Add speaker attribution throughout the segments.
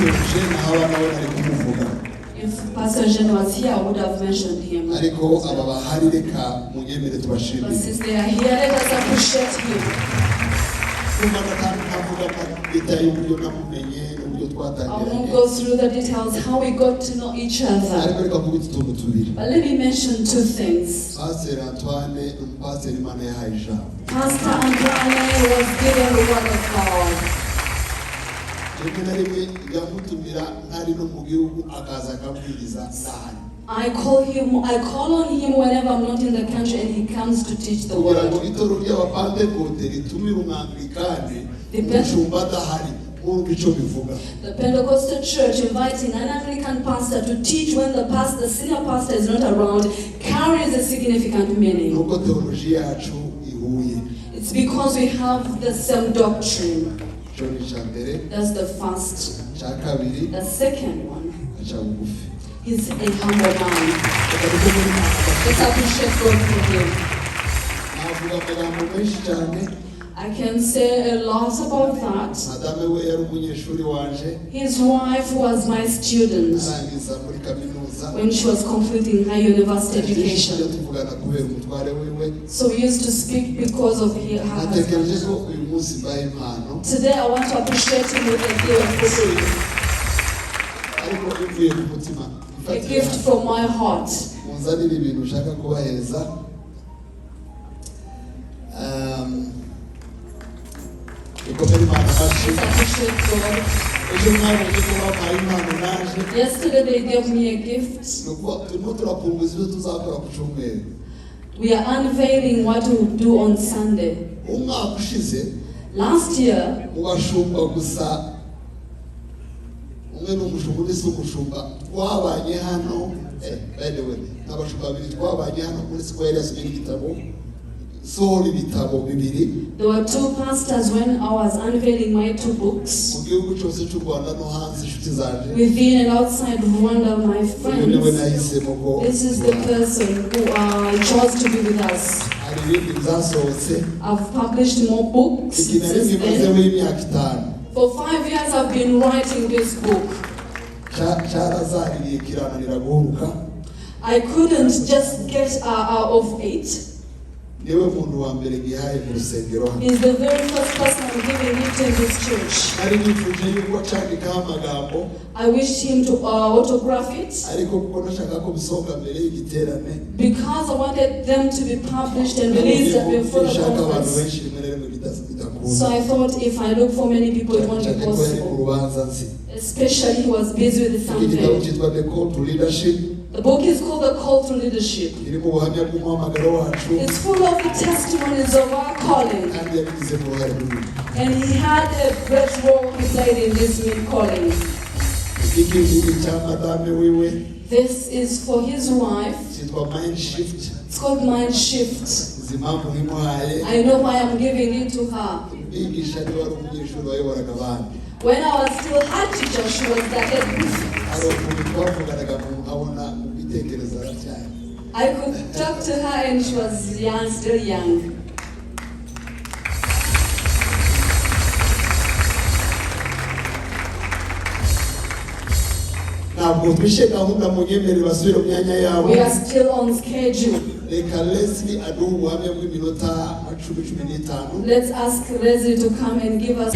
Speaker 1: Eugene haba nawe nari kumuvuga.
Speaker 2: If Pastor Jean was here, I would have mentioned him.
Speaker 1: Ariko aba bahari, reka munyemere
Speaker 2: But
Speaker 1: tubashimire.
Speaker 2: since they are here, let us appreciate him.
Speaker 1: Numva ntavuga détails y'uburyo namumenye n'uburyo
Speaker 2: I won't
Speaker 1: twatangiranye,
Speaker 2: go through the details how we got to know each other.
Speaker 1: Ariko reka mvuge utu tuntu tubiri.
Speaker 2: But let me mention two things.
Speaker 1: Pasiteri Antoine ni umupasiteri Imana yahaye ijambo.
Speaker 2: Pastor Antoine was given the word of God.
Speaker 1: Rimwe na rimwe yamutumira ntari no mu gihugu, akaza akabwiriza ndahari.
Speaker 2: I call him, I call on him whenever I'm not in the country and he comes to teach the
Speaker 1: Kugira ngo
Speaker 2: word.
Speaker 1: Itorero ry'Abapantekote ritumire Umwanglikani
Speaker 2: The
Speaker 1: umushumba adahari, mwumva icyo bivuga.
Speaker 2: The Pentecostal church inviting an Anglican pastor to teach when the pastor, senior pastor is not around, carries a significant meaning.
Speaker 1: Nuko théologie yacu ihuye.
Speaker 2: It's because we have the same doctrine.
Speaker 1: Icyo ni icya mbere.
Speaker 2: That's the first.
Speaker 1: Icya kabiri,
Speaker 2: The second one,
Speaker 1: aca bugufi.
Speaker 2: He's a humble man.
Speaker 1: Reka dukomere Imana amashyi.
Speaker 2: Let's appreciate God for him.
Speaker 1: Navuga amagambo menshi cyane.
Speaker 2: I can say a lot about that.
Speaker 1: Madame we yari umunyeshuri wanje
Speaker 2: His wife was my student
Speaker 1: arangiza muri kaminuza.
Speaker 2: When she was completing her university
Speaker 1: Byinshi tujya
Speaker 2: education.
Speaker 1: tuvugana kubera umutware wiwe.
Speaker 2: So we used to speak because of her
Speaker 1: Natekereje
Speaker 2: husband.
Speaker 1: ko uyu munsi mbaye impano,
Speaker 2: Today I want to appreciate him with a gift,
Speaker 1: ariko bivuye ku mutima.
Speaker 2: a gift from my heart.
Speaker 1: Munzanire ibintu ushaka kubaheza. Dukomere Imana amashyi.
Speaker 2: Let's appreciate God.
Speaker 1: Ejo mwabonye ko bampaye impano naje.
Speaker 2: Yesterday they gave me a gift.
Speaker 1: Ni ukuvuga turimo turapunguza ibyo tuzakora ku cyumweru.
Speaker 2: We are unveiling what we will do on Sunday.
Speaker 1: Umwaka ushize,
Speaker 2: Last year,
Speaker 1: mu bashumba gusa, umwe ni umushumba, undi si umushumba, twabanye hano, by the way, ni abashumba babiri twabanye hano muri Square yasomye igitabo, sohora ibitabo bibiri.
Speaker 2: There were two pastors when I was unveiling my two books.
Speaker 1: Mu gihugu cyose cy'u Rwanda no hanze, inshuti zanje,
Speaker 2: Within and outside Rwanda, my
Speaker 1: uyu niwe
Speaker 2: friends.
Speaker 1: Nahisemo ko
Speaker 2: This is the person who chose to be with us.
Speaker 1: Hari ibindi byasohotse.
Speaker 2: I've published more books
Speaker 1: Iki nari
Speaker 2: since
Speaker 1: nkimazeho
Speaker 2: then.
Speaker 1: imyaka 5.
Speaker 2: For 5 years, I've been writing this book.
Speaker 1: Cyarazaririye kirananira guhuruka.
Speaker 2: I couldn't just get out of it.
Speaker 1: Niwe muntu wa mbere ngihaye mu rusengero hano.
Speaker 2: He's the very first person I'm giving it to in this church.
Speaker 1: Nari nifuje yuko acandikaho amagambo,
Speaker 2: I wished him to autograph it
Speaker 1: ariko kuko nashaka ko bisohoka mbere y'igiterane,
Speaker 2: because I wanted them to be published and released before the
Speaker 1: nshaka abantu
Speaker 2: conference.
Speaker 1: Benshi rimwe na rimwe bidakunda.
Speaker 2: So I thought if I look for many people, it won't be
Speaker 1: Cyane ko yari ku
Speaker 2: possible.
Speaker 1: rubanza nzi.
Speaker 2: Especially he was busy with
Speaker 1: Iki gitabo
Speaker 2: something.
Speaker 1: cyitwa The Call to Leadership.
Speaker 2: The book is called The Call to Leadership.
Speaker 1: Irimo ubuhamya bw'umuhamagaro wacu.
Speaker 2: It's full of the testimonies of our calling.
Speaker 1: Kandi yabigizemo uruhare runini.
Speaker 2: And he had a great role he played in this main calling.
Speaker 1: Iki ngiki cya madame wiwe.
Speaker 2: This is for his wife.
Speaker 1: Cyitwa Mind Shift.
Speaker 2: It's called Mind Shift.
Speaker 1: Izi mpamvu nkimuhaye,
Speaker 2: I know why I'm giving it to her.
Speaker 1: Bigisha niba ari umunyeshuri wayoboraga abandi.
Speaker 2: When I was still her teacher, she was the head prefect.
Speaker 1: Hari ukuntu twavuganaga mu nkabona mu bitekerezo aracyari.
Speaker 2: I could talk to her and she was young, still young.
Speaker 1: Ntabwo twishe gahunda, munyemerere basubire mu myanya yabo.
Speaker 2: We are still on schedule.
Speaker 1: Reka Leslie aduhe ubuhamya bw'iminota nka 10, 15.
Speaker 2: Let's ask Leslie to come and give us.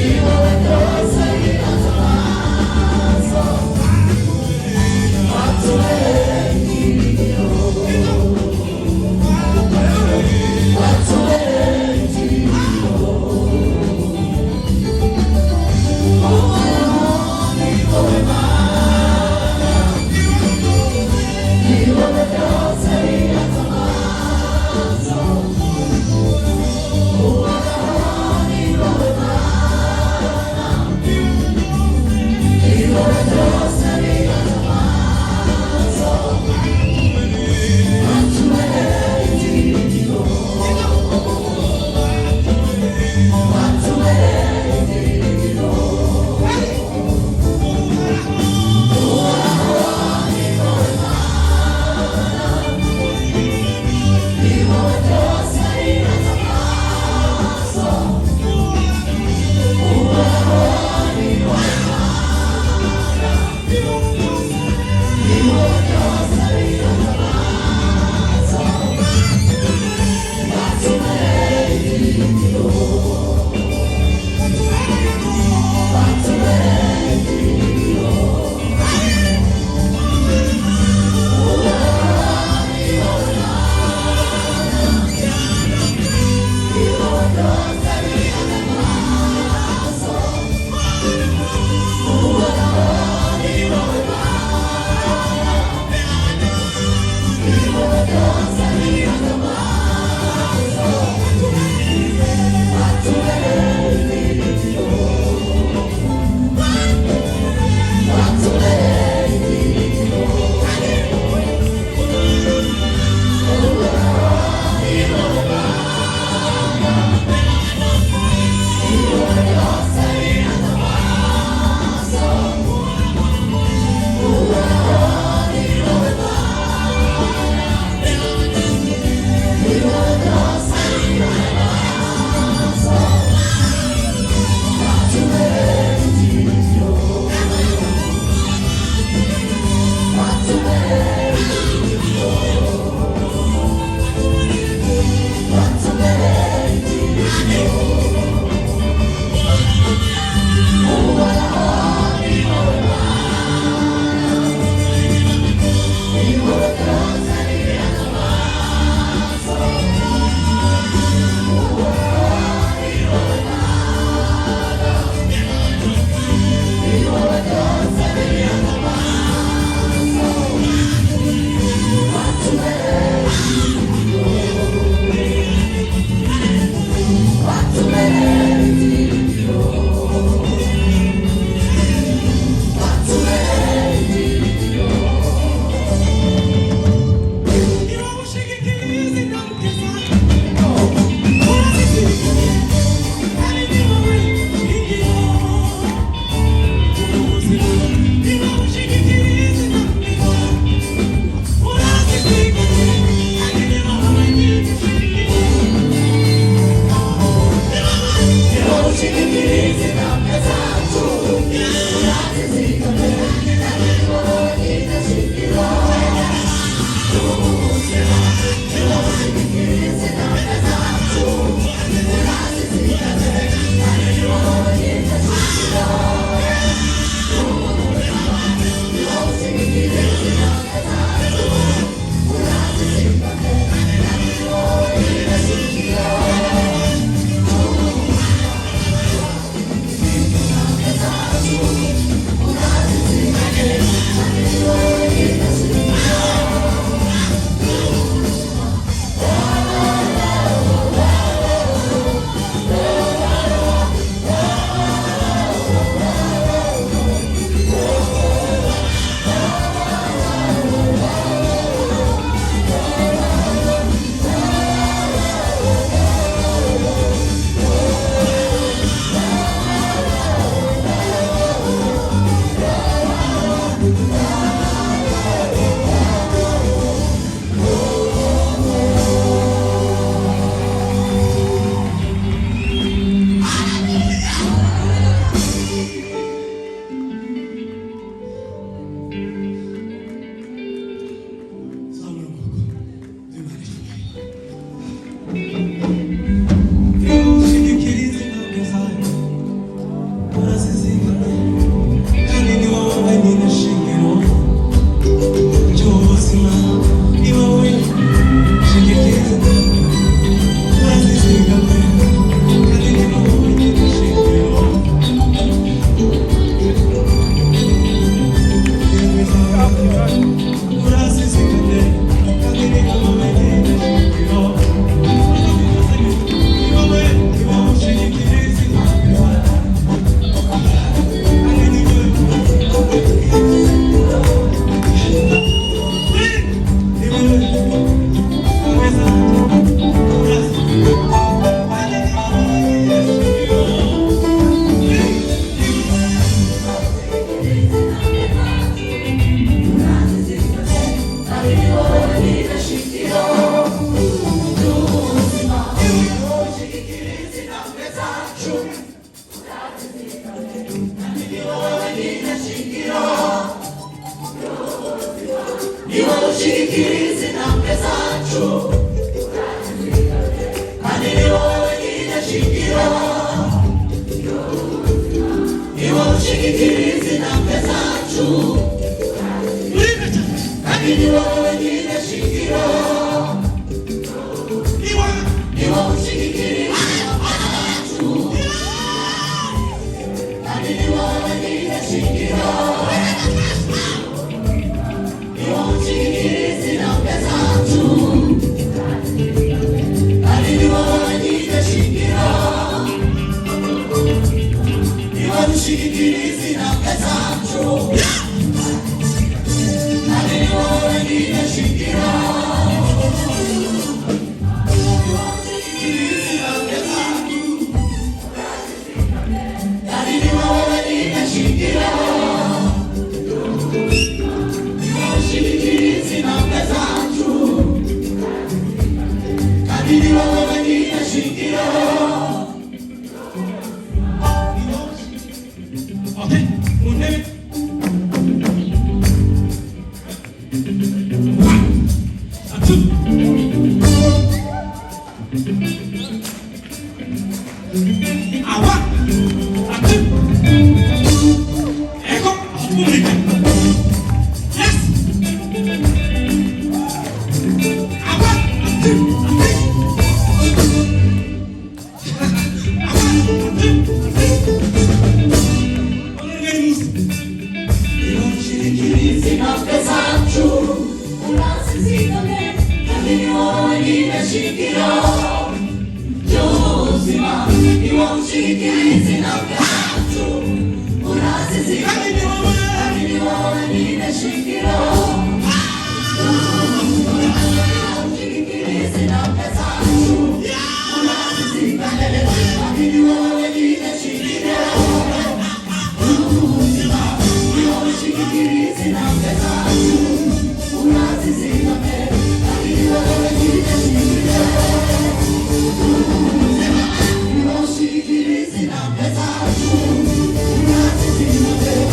Speaker 1: Thank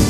Speaker 1: you.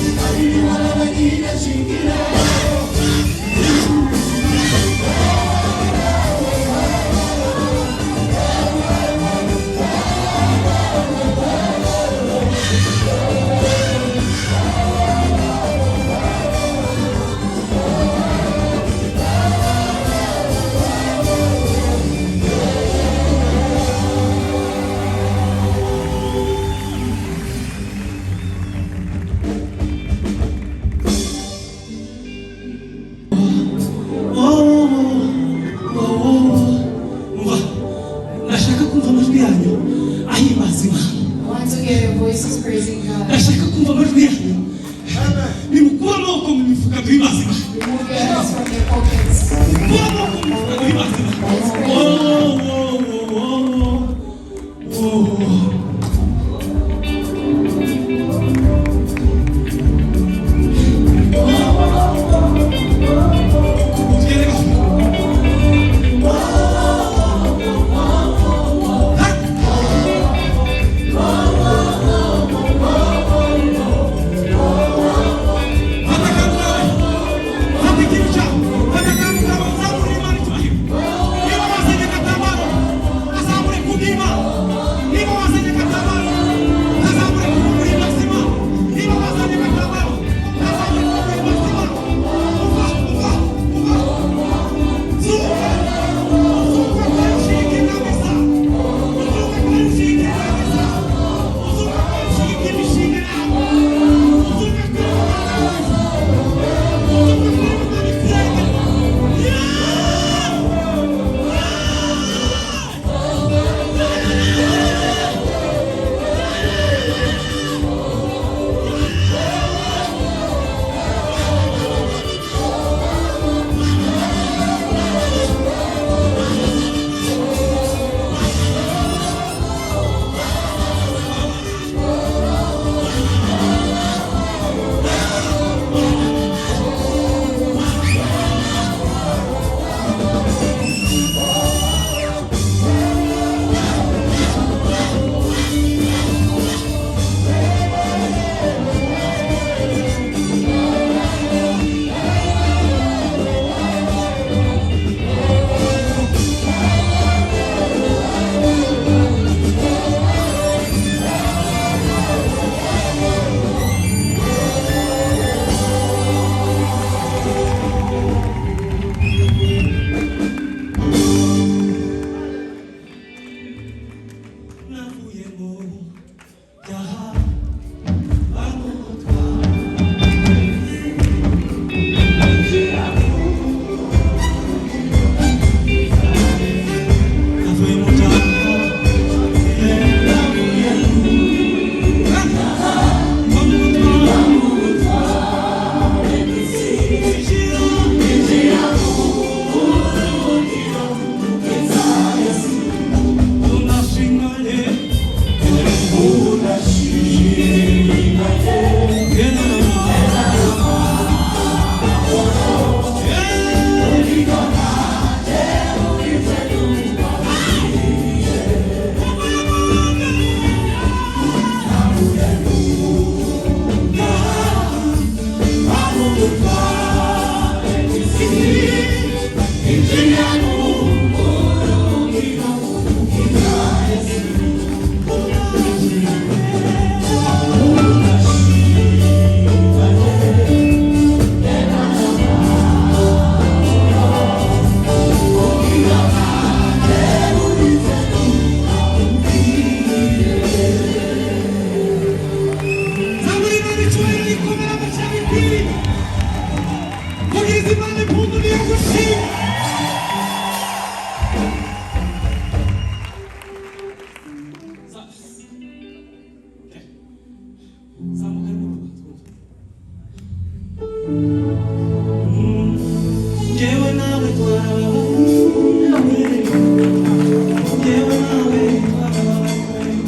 Speaker 3: Impundu niyo gushima. Zamuka ariko twumve. Njyewe nawe twarababariwe, njyewe nawe twarababariwe,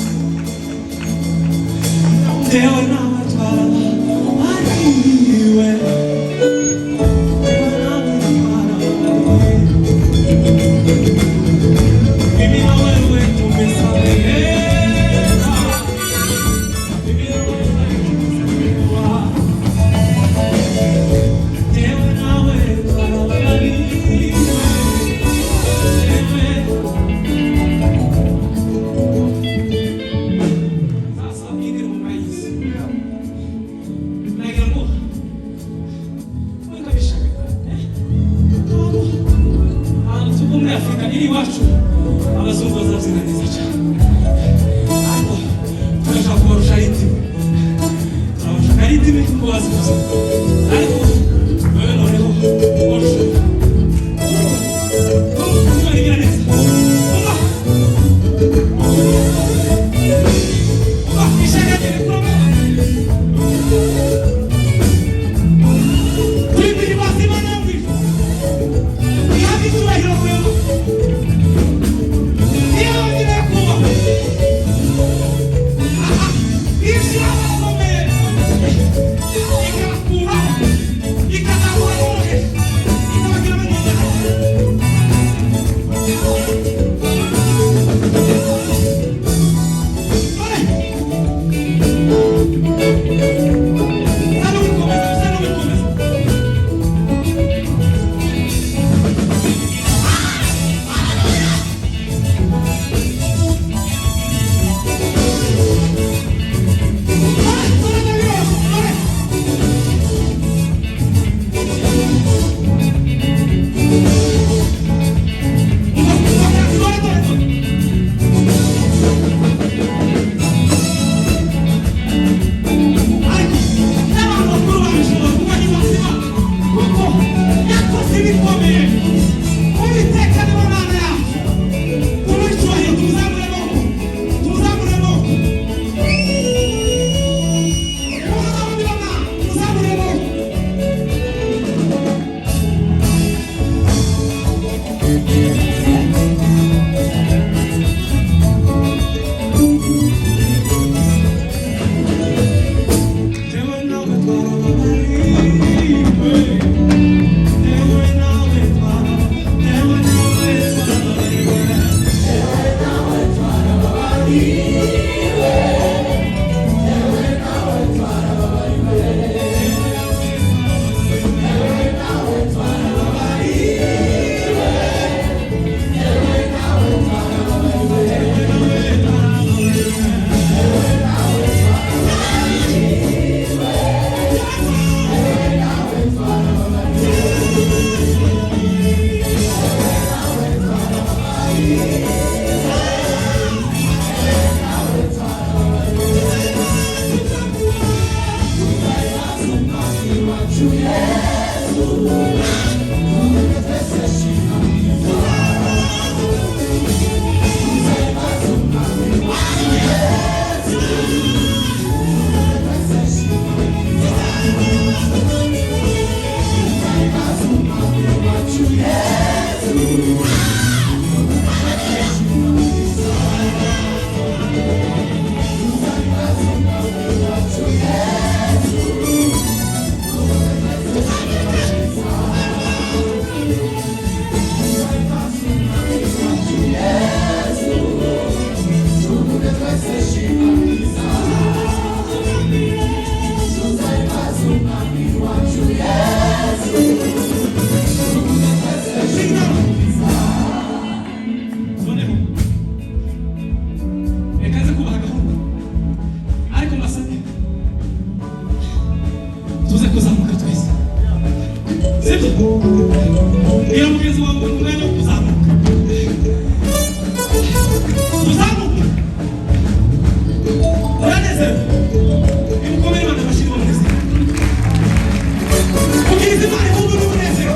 Speaker 3: njyewe nawe twarababariwe, njyewe nawe twarababariwe. Mimi na wewe tumesamehewa, mimi na wewe tumesamehewa. Njyewe nawe twarababariwe, njyewe. Sasa iyi ndirimbo murayizi, nagira ngo mwikabishaka ahantu tuva muri Afurika iri iwacu abazungu bazabyina neza cyane, ariko turashaka kubarusha ritime, turabashaka ritime kuko bazi kubyina, ariko wewe noneho barusha. Umva igira neza, umva umva ishaka rikura kuri biri bazima namwe ihabwa icyubahiro rwema niyo yongera kubahwa ishyira abakomeye ikabakuraho ikazamura n'umuheha ikabagira abanyamahanga. Dore usa n'uwikomeza, usa n'uwikomeza. Jewe nawe twarababariwe, jewe nawe twara, jewe nawe twarababariwe, jewe nawe twarababariwe, jewe nawe twarababariwe, jewe nawe twarababariwe, jewe nawe twarababariwe, jewe nawe twarababariwe. Noneho reka nze kubaha gahunda, ariko mbasabye tuze kuzamuka twese, sibyo? Bwira mugenzi wawe ngo ni umwanya wo kuzamuka, tuzamuke. Uranezerewe? Nimukomere Imana amashyi niba munezero. Ubwiriza Imana impundu n'umunezero.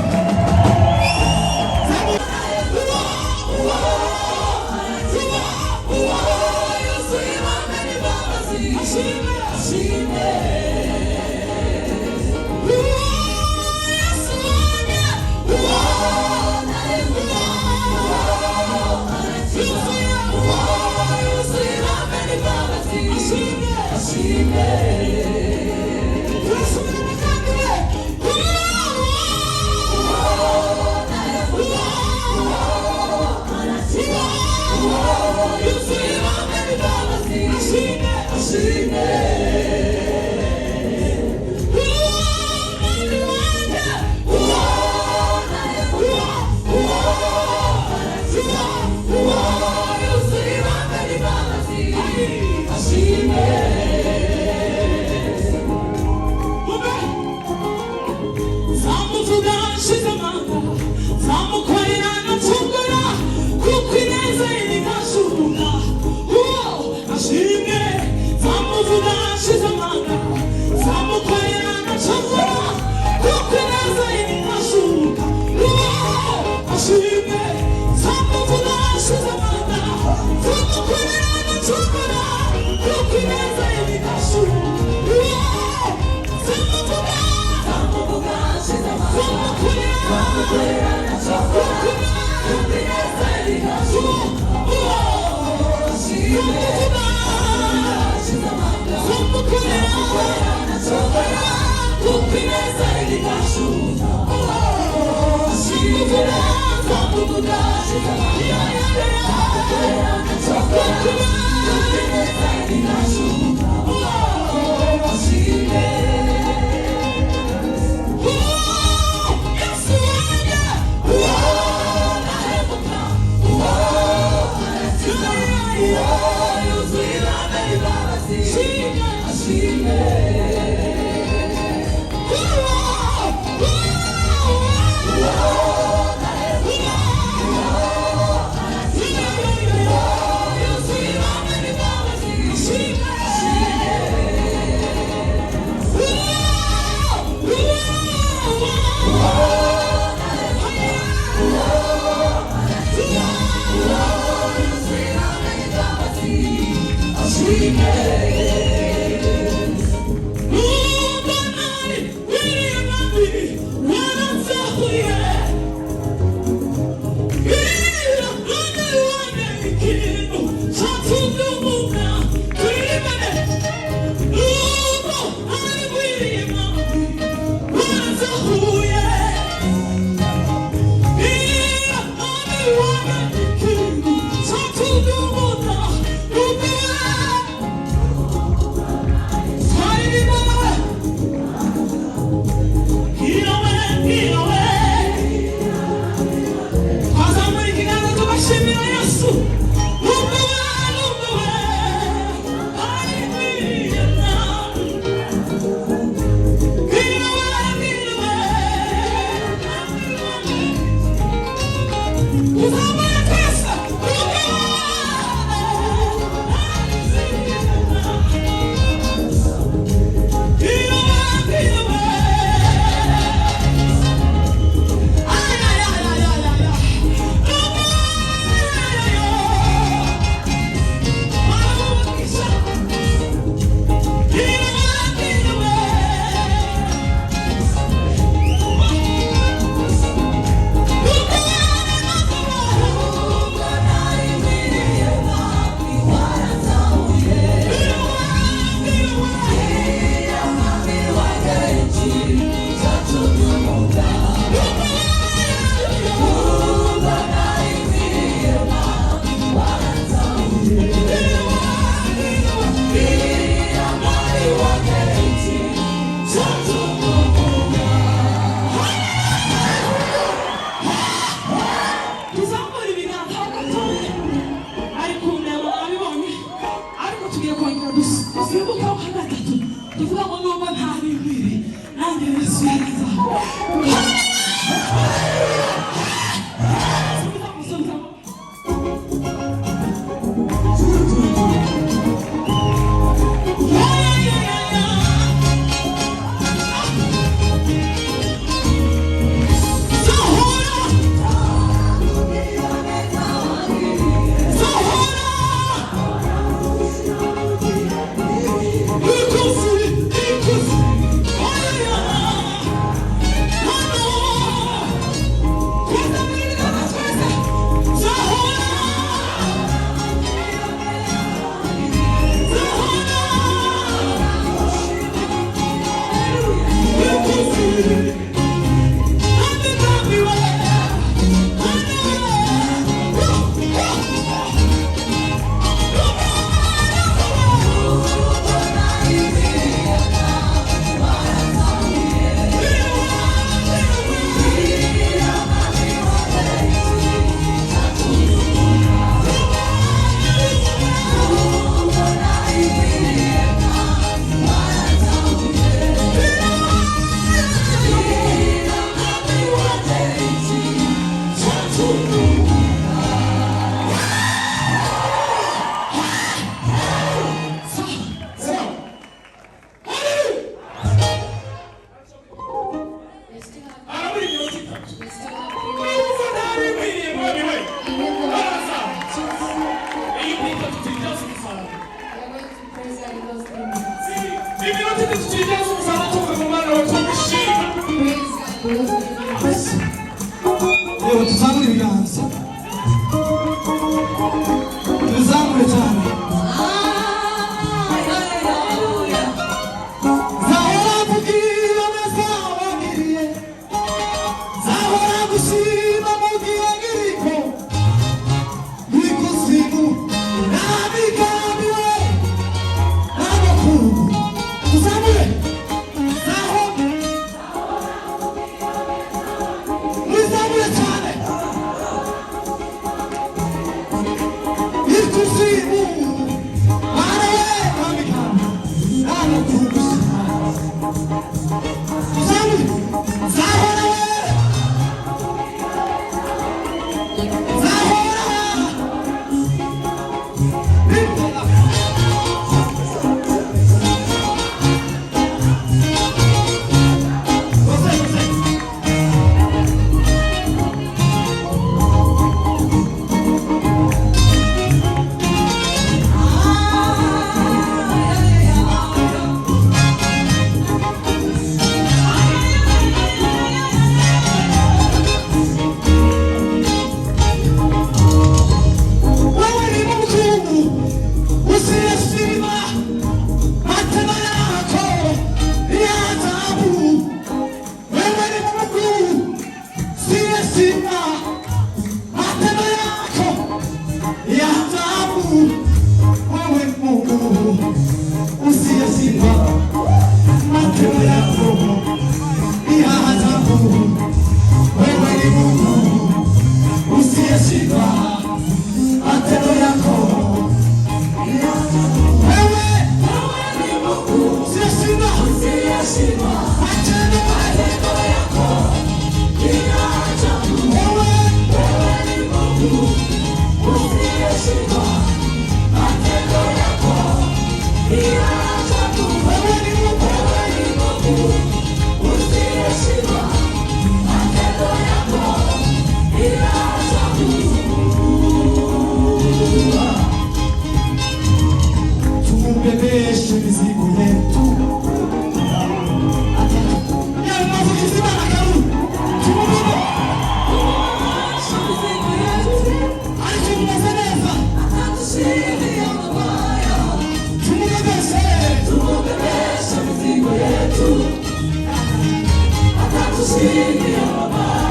Speaker 3: Chini ya mabati.